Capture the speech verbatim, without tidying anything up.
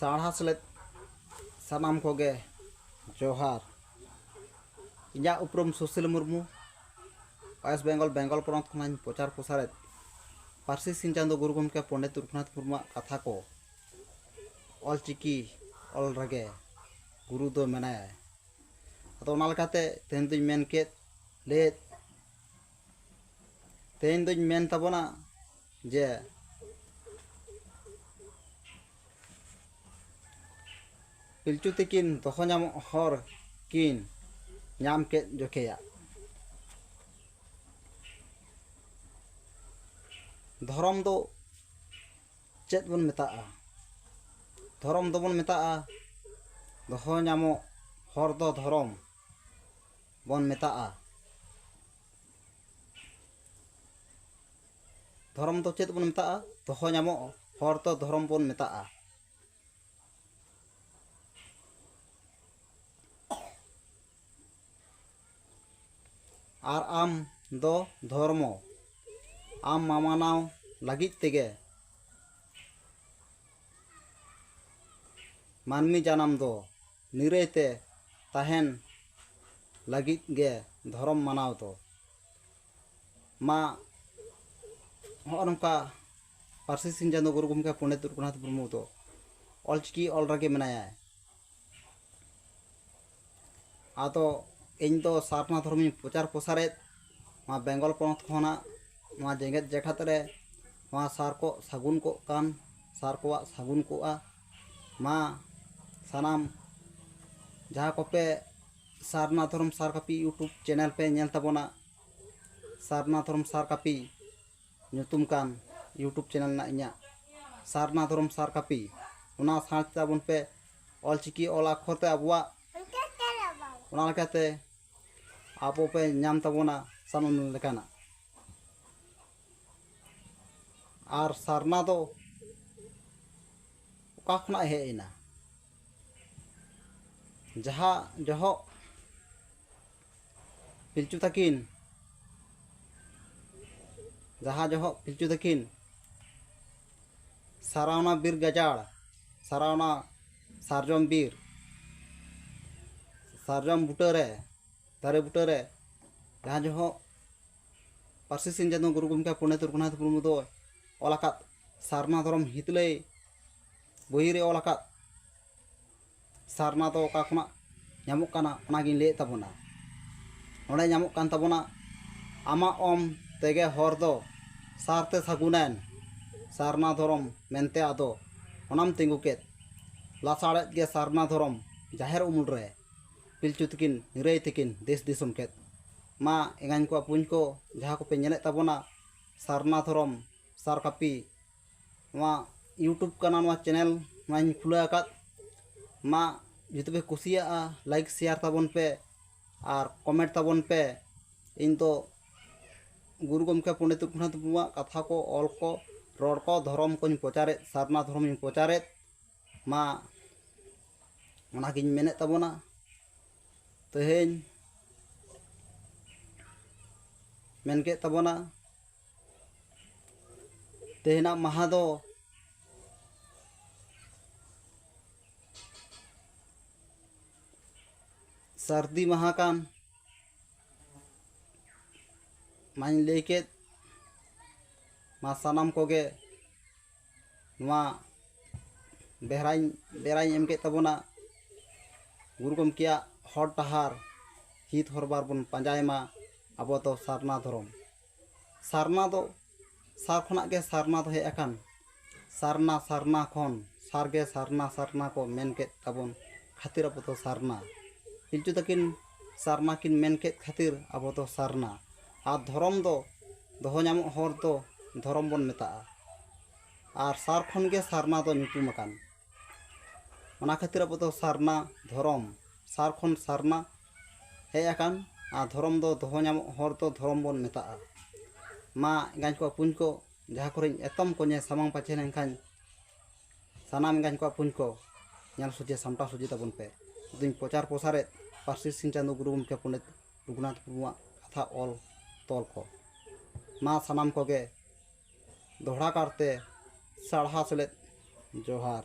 ᱥᱟᱶᱦᱟ ᱥᱮᱞᱮᱫ ᱥᱟᱱᱟᱢ ᱠᱚᱜᱮ ᱡᱚᱦᱟᱨ᱾ ᱤᱧᱟᱹᱜ ᱩᱯᱨᱩᱢ ᱥᱩᱥᱤᱞ ᱢᱩᱨᱢᱩ, ᱳᱭᱮᱥᱴ ᱵᱮᱝᱜᱚᱞ, ᱵᱮᱝᱜᱚᱞ ᱯᱚᱱᱚᱛ ᱠᱷᱚᱱᱟᱜ ᱤᱧ ᱯᱨᱚᱪᱟᱨ ᱯᱨᱚᱥᱟᱨᱮᱫ ᱯᱟᱹᱨᱥᱤ ᱥᱤᱧ ᱪᱟᱸᱫᱳ ᱜᱩᱨᱩ ᱜᱚᱢᱠᱮ ᱯᱚᱱᱰᱤᱛ ᱨᱚᱜᱷᱩᱱᱟᱛᱷ ᱢᱩᱨᱢᱩᱣᱟᱜ ᱠᱟᱛᱷᱟ ᱠᱚ, ᱚᱞ ᱪᱤᱠᱤ ᱚᱞ ᱨᱮᱜᱮ ᱜᱩᱨᱩ ᱫᱚ ᱢᱮᱱᱟᱭᱟ᱾ ᱟᱫᱚ ᱚᱱᱟ ᱞᱮᱠᱟᱛᱮ ᱛᱮᱦᱮᱧ ᱫᱚᱧ ᱢᱮᱱ ᱠᱮᱫ, ᱞᱟᱹᱭᱮᱫ, ᱛᱮᱦᱮᱧ ᱫᱚᱧ ᱢᱮᱱ ᱛᱟᱵᱚᱱᱟ ᱡᱮ ᱯᱤᱞᱪᱩ ᱛᱤᱠᱤᱱ ᱫᱚᱦᱚ ᱧᱟᱢᱚᱜ ᱦᱚᱨ ᱠᱤᱱ ᱧᱟᱢ ᱠᱮᱫ ᱡᱚᱠᱷᱮᱭᱟ᱾ ᱫᱷᱚᱨᱚᱢ ᱫᱚ ᱪᱮᱫ ᱵᱚᱱ ᱢᱮᱛᱟᱜᱼᱟ? ᱫᱷᱚᱨᱚᱢ ᱫᱚᱵᱚᱱ ᱢᱮᱛᱟᱜᱼᱟ, ᱫᱚᱦᱚ ᱧᱟᱢᱚᱜ ᱦᱚᱨ ᱫᱚ ᱫᱷᱚᱨᱚᱢ ᱵᱚᱱ ᱢᱮᱛᱟᱜᱼᱟ᱾ ᱫᱷᱚᱨᱚᱢ ᱫᱚ ᱪᱮᱫ ᱵᱚᱱ ᱢᱮᱛᱟᱜᱼᱟ? ᱫᱚᱦᱚ ᱧᱟᱢᱚᱜ ᱦᱚᱨ ᱫᱚ ᱫᱷᱚᱨᱚᱢ ᱵᱚᱱ ᱢᱮᱛᱟᱜᱼᱟ᱾ ᱟᱨ ᱟᱢ ᱫᱚ ᱫᱷᱚᱨᱢᱚ, ᱟᱢ ᱢᱟᱢᱟᱱᱟᱣ ᱞᱟᱹᱜᱤᱫ ᱛᱮᱜᱮ ᱢᱟᱹᱱᱢᱤ ᱡᱟᱱᱟᱢ ᱫᱚ᱾ ᱱᱤᱨᱟᱹᱭ ᱛᱮ ᱛᱟᱦᱮᱱ ᱞᱟᱹᱜᱤᱫ ᱜᱮ ᱫᱷᱚᱨᱚᱢ ᱢᱟᱱᱟᱣ ᱫᱚ᱾ ᱢᱟ ᱦᱚᱸᱜᱼᱚ ᱱᱚᱝᱠᱟ ᱯᱟᱹᱨᱥᱤ ᱥᱤᱧ ᱪᱟᱸᱫᱳ ᱜᱩᱨᱩ ᱜᱚᱢᱠᱮ ᱯᱚᱱᱰᱤᱛ ᱨᱚᱜᱷᱩᱱᱟᱛᱷ ᱢᱩᱨᱢᱩ ᱫᱚ ᱚᱞᱪᱤᱠᱤ ᱚᱞ ᱨᱮᱜᱮ ᱢᱮᱱᱟᱭᱟ᱾ ᱟᱫᱚ ᱤᱧ ᱫᱚ ᱥᱟᱨᱱᱟ ᱫᱷᱚᱨᱚᱢᱤᱧ ᱯᱨᱚᱪᱟᱨ ᱯᱨᱚᱥᱟᱨᱮᱫ ᱱᱚᱣᱟ ᱵᱮᱝᱜᱚᱞ ᱯᱚᱱᱚᱛ ᱠᱷᱚᱱᱟᱜ ᱱᱚᱣᱟ ᱡᱮᱜᱮᱛ ᱡᱟᱠᱟᱛ ᱨᱮ ᱱᱚᱣᱟ ᱥᱟᱨ ᱠᱚ ᱥᱟᱹᱜᱩᱱ ᱠᱚᱜ ᱠᱟᱱ, ᱥᱟᱨ ᱠᱚᱣᱟᱜ ᱥᱟᱹᱜᱩᱱ ᱠᱚᱜᱼᱟ᱾ ᱢᱟ ᱥᱟᱱᱟᱢ ᱡᱟᱦᱟᱸ ᱠᱚᱯᱮ ᱥᱟᱨᱱᱟ ᱫᱷᱚᱨᱚᱢ ᱥᱟᱨ ᱠᱟᱹᱯᱤ YouTube ᱪᱮᱱᱮᱞ ᱯᱮ ᱧᱮᱞ ᱛᱟᱵᱚᱱᱟ, ᱥᱟᱨᱱᱟ ᱫᱷᱚᱨᱚᱢ ᱥᱟᱨ ᱠᱟᱹᱯᱤ ᱧᱩᱛᱩᱢ ᱠᱟᱱ YouTube ᱪᱮᱱᱮᱞ ᱨᱮᱱᱟᱜ ᱤᱧᱟᱹᱜ ᱥᱟᱨᱱᱟ ᱫᱷᱚᱨᱚᱢ ᱥᱟᱨ ᱠᱟᱹᱯᱤ, ᱚᱱᱟ ᱥᱟᱨᱪ ᱛᱟᱵᱚᱱ ᱯᱮ᱾ ᱚᱞᱪᱤᱠᱤ ᱚᱞ ᱟᱠᱷᱚᱨ ᱛᱮ ᱟᱵᱚᱣᱟᱜ, ᱚᱱᱟ ᱞᱮᱠᱟᱛᱮ ᱟᱵᱚ ᱯᱮ ᱧᱟᱢ ᱛᱟᱵᱚᱱᱟ ᱥᱟᱱᱟᱢ ᱞᱮᱠᱟᱱᱟᱜ᱾ ᱟᱨ ᱥᱟᱨᱱᱟ ᱫᱚ ᱚᱠᱟ ᱠᱷᱚᱱᱟᱜ ᱦᱮᱡ ᱮᱱᱟ? ᱡᱟᱦᱟᱸ ᱡᱚᱦᱚᱜ ᱯᱤᱞᱪᱩ ᱛᱟᱹᱠᱤᱱ, ᱡᱟᱦᱟᱸ ᱡᱚᱦᱚᱜ ᱯᱤᱞᱪᱩ ᱛᱟᱹᱠᱤᱱ ᱥᱟᱨᱟᱣᱱᱟ ᱵᱤᱨ ᱜᱟᱡᱟᱲ, ᱥᱟᱨᱟᱣᱱᱟ ᱥᱟᱨᱡᱚᱢ ᱵᱤᱨ, ᱥᱟᱨᱡᱚᱢ ᱵᱩᱴᱟᱹᱨᱮ, ᱫᱟᱨᱮ ᱵᱩᱴᱟᱹᱨᱮ ᱡᱟᱦᱟᱸ ᱡᱚᱦᱚᱜ ᱯᱟᱹᱨᱥᱤ ᱥᱤᱧ ᱪᱟᱸᱫᱳ ᱜᱩᱨᱩ ᱜᱚᱢᱠᱮ ᱯᱚᱱᱰᱤᱛ ᱨᱚᱜᱷᱩᱱᱟᱛᱷ ᱢᱩᱨᱢᱩ ᱫᱚ ᱚᱞ ᱟᱠᱟᱫ ᱥᱟᱨᱱᱟ ᱫᱷᱚᱨᱚᱢ ᱦᱤᱛᱞᱟᱹᱭ ᱵᱚᱦᱤ ᱨᱮ ᱚᱞ ᱟᱠᱟᱫ ᱥᱟᱨᱱᱟ ᱫᱚ ᱚᱠᱟ ᱠᱷᱚᱱᱟᱜ ᱧᱟᱢᱚᱜ ᱠᱟᱱᱟ, ᱚᱱᱟᱜᱤᱧ ᱞᱟᱹᱭᱮᱫ ᱛᱟᱵᱚᱱᱟ᱾ ᱚᱸᱰᱮ ᱧᱟᱢᱚᱜ ᱠᱟᱱ ᱛᱟᱵᱚᱱᱟ, ᱟᱢᱟᱜ ᱚᱢ ᱛᱮᱜᱮ ᱦᱚᱨ ᱫᱚ ᱥᱟᱨᱛᱮ ᱥᱟᱹᱜᱩᱱᱮᱱ, ᱥᱟᱨᱱᱟ ᱫᱷᱚᱨᱚᱢ ᱢᱮᱱᱛᱮ ᱟᱫᱚ ᱚᱱᱟᱢ ᱛᱤᱸᱜᱩ ᱠᱮᱫ᱾ ᱞᱟᱥᱟᱲᱮᱫ ᱜᱮ ᱥᱟᱨᱱᱟ ᱫᱷᱚᱨᱚᱢ ᱡᱟᱦᱮᱨ ᱩᱢᱩᱞ ᱨᱮ ᱯᱤᱞᱪᱩ ᱛᱤᱠᱤᱱ ᱱᱤᱨᱟᱹᱭ ᱛᱤᱠᱤᱱ ᱫᱮᱥ ᱫᱤᱥᱚᱢ ᱠᱮᱫ᱾ ᱢᱟ ᱮᱸᱜᱟᱧ ᱠᱚ ᱟᱹᱯᱩᱧ ᱠᱚ, ᱡᱟᱦᱟᱸ ᱠᱚᱯᱮ ᱧᱮᱞᱮᱫ ᱛᱟᱵᱚᱱᱟ ᱥᱟᱨᱱᱟ ᱫᱷᱚᱨᱚᱢ ᱥᱟᱨ ᱠᱟᱹᱯᱤ, ᱱᱚᱣᱟ YouTube ᱠᱟᱱᱟ, ᱱᱚᱣᱟ ᱪᱮᱱᱮᱞ ᱱᱚᱣᱟᱧ ᱠᱷᱩᱞᱟᱹᱣ ᱟᱠᱟᱫ᱾ ᱢᱟ ᱡᱩᱫᱤ ᱯᱮ ᱠᱩᱥᱤᱭᱟᱜᱼᱟ, ᱞᱟᱭᱤᱠ ᱥᱮᱭᱟᱨ ᱛᱟᱵᱚᱱ ᱯᱮ ᱟᱨ ᱠᱚᱢᱮᱱᱴ ᱛᱟᱵᱚᱱ ᱯᱮ᱾ ᱤᱧ ᱫᱚ ᱜᱩᱨᱩ ᱜᱚᱢᱠᱮ ᱯᱚᱱᱰᱤᱛ ᱨᱚᱜᱷᱩᱱᱟᱛᱷ ᱢᱩᱨᱢᱩᱣᱟᱜ ᱠᱟᱛᱷᱟ ᱠᱚ, ᱚᱞ ᱠᱚ, ᱨᱚᱲ ᱠᱚ, ᱫᱷᱚᱨᱚᱢ ᱠᱚᱧ ᱯᱨᱚᱪᱟᱨᱮᱫ, ᱥᱟᱨᱱᱟ ᱫᱷᱚᱨᱚᱢᱤᱧ ᱯᱨᱚᱪᱟᱨᱮᱫ᱾ ᱢᱟ ᱚᱱᱟᱜᱤᱧ ᱢᱮᱱᱮᱫ ᱛᱟᱵᱚᱱᱟ᱾ ᱛᱮᱦᱮᱧ ᱢᱮᱱ ᱠᱮᱫ ᱛᱟᱵᱚᱱᱟ, ᱛᱮᱦᱮᱧᱟᱜ ᱢᱟᱦᱟ ᱫᱚ ᱥᱟᱹᱨᱫᱤ ᱢᱟᱦᱟ ᱠᱟᱱ ᱢᱟᱧ ᱞᱟᱹᱭ ᱠᱮᱫ᱾ ᱢᱟ ᱥᱟᱱᱟᱢ ᱠᱚᱜᱮ ᱱᱚᱣᱟ ᱵᱮᱦᱨᱟᱧ ᱵᱮᱲᱟᱧ ᱮᱢ ᱠᱮᱫ ᱛᱟᱵᱚᱱᱟ᱾ ᱜᱩᱨᱩ ᱜᱚᱢᱠᱮᱭᱟᱜ ᱦᱚᱨ ᱰᱟᱦᱟᱨ ᱦᱤᱛ ᱦᱚᱨᱵᱟᱨ ᱵᱚᱱ ᱯᱟᱸᱡᱟᱭ ᱢᱟ᱾ ᱟᱵᱚ ᱫᱚ ᱥᱟᱨᱱᱟ ᱫᱷᱚᱨᱚᱢ, ᱥᱟᱨᱱᱟ ᱫᱚ ᱥᱟᱨ ᱠᱷᱚᱱᱟᱜ ᱜᱮ ᱥᱟᱨᱱᱟ ᱫᱚ ᱦᱮᱡ ᱟᱠᱟᱱ᱾ ᱥᱟᱨᱱᱟ ᱥᱟᱨᱱᱟ ᱠᱷᱚᱱ ᱥᱟᱨ ᱜᱮ ᱥᱟᱨᱱᱟ ᱥᱟᱨᱱᱟ ᱠᱚ ᱢᱮᱱ ᱠᱮᱫ ᱛᱟᱵᱚᱱ ᱠᱷᱟᱹᱛᱤᱨ ᱟᱵᱚ ᱫᱚ ᱥᱟᱨᱱᱟ᱾ ᱯᱤᱞᱪᱩ ᱛᱟᱹᱠᱤᱱ ᱥᱟᱨᱱᱟ ᱠᱤᱱ ᱢᱮᱱ ᱠᱮᱫ ᱠᱷᱟᱹᱛᱤᱨ ᱟᱵᱚ ᱫᱚ ᱥᱟᱨᱱᱟ᱾ ᱟᱨ ᱫᱷᱚᱨᱚᱢ ᱫᱚ ᱫᱚᱦᱚ ᱧᱟᱢᱚᱜ ᱦᱚᱨ ᱫᱚ ᱫᱷᱚᱨᱚᱢ ᱵᱚᱱ ᱢᱮᱛᱟᱜᱼᱟ᱾ ᱟᱨ ᱥᱟᱨ ᱠᱷᱚᱱ ᱜᱮ ᱥᱟᱨᱱᱟ ᱫᱚ ᱧᱩᱛᱩᱢ ᱟᱠᱟᱱ᱾ ᱚᱱᱟ ᱠᱷᱟᱹᱛᱤᱨ ᱟᱵᱚ ᱫᱚ ᱥᱟᱨᱱᱟ ᱫᱷᱚᱨᱚᱢ, ᱥᱟᱨ ᱠᱷᱚᱱ ᱥᱟᱨᱱᱟ ᱦᱮᱡ ᱟᱠᱟᱱ᱾ ᱟᱨ ᱫᱷᱚᱨᱚᱢ ᱫᱚ ᱫᱚᱦᱚ ᱧᱟᱢᱚᱜ ᱦᱚᱨ ᱫᱚ ᱫᱷᱚᱨᱚᱢ ᱵᱚᱱ ᱢᱮᱛᱟᱜᱼᱟ᱾ ᱢᱟ ᱮᱸᱜᱟᱧ ᱠᱚ ᱟᱹᱯᱩᱧ ᱠᱚ, ᱡᱟᱦᱟᱸ ᱠᱚᱨᱮᱧ ᱮᱛᱚᱢ ᱠᱚᱧᱮ ᱥᱟᱢᱟᱝ ᱯᱟᱪᱷᱮ ᱞᱮᱱᱠᱷᱟᱱ, ᱥᱟᱱᱟᱢ ᱮᱸᱜᱟᱧ ᱠᱚ ᱟᱹᱯᱩᱧ ᱠᱚ ᱧᱮᱞ ᱥᱚᱡᱷᱮ ᱥᱟᱢᱴᱟᱣ ᱥᱚᱡᱷᱮ ᱛᱟᱵᱚᱱ ᱯᱮ᱾ ᱤᱧ ᱫᱩᱧ ᱯᱨᱚᱪᱟᱨ ᱯᱨᱚᱥᱟᱨᱮᱫ ᱯᱟᱹᱨᱥᱤ ᱥᱤᱧ ᱪᱟᱸᱫᱳ ᱜᱩᱨᱩ ᱜᱚᱢᱠᱮ ᱯᱚᱱᱰᱤᱛ ᱨᱚᱜᱷᱩᱱᱟᱛᱷ ᱢᱩᱨᱢᱩᱣᱟᱜ ᱠᱟᱛᱷᱟ ᱚᱞ ᱛᱚᱞ ᱠᱚ᱾ ᱢᱟ ᱥᱟᱱᱟᱢ ᱠᱚᱜᱮ ᱫᱚᱦᱲᱟ ᱠᱟᱨᱛᱮ ᱥᱟᱨᱦᱟᱣ ᱥᱮᱞᱮᱫ ᱡᱚᱦᱟᱨ᱾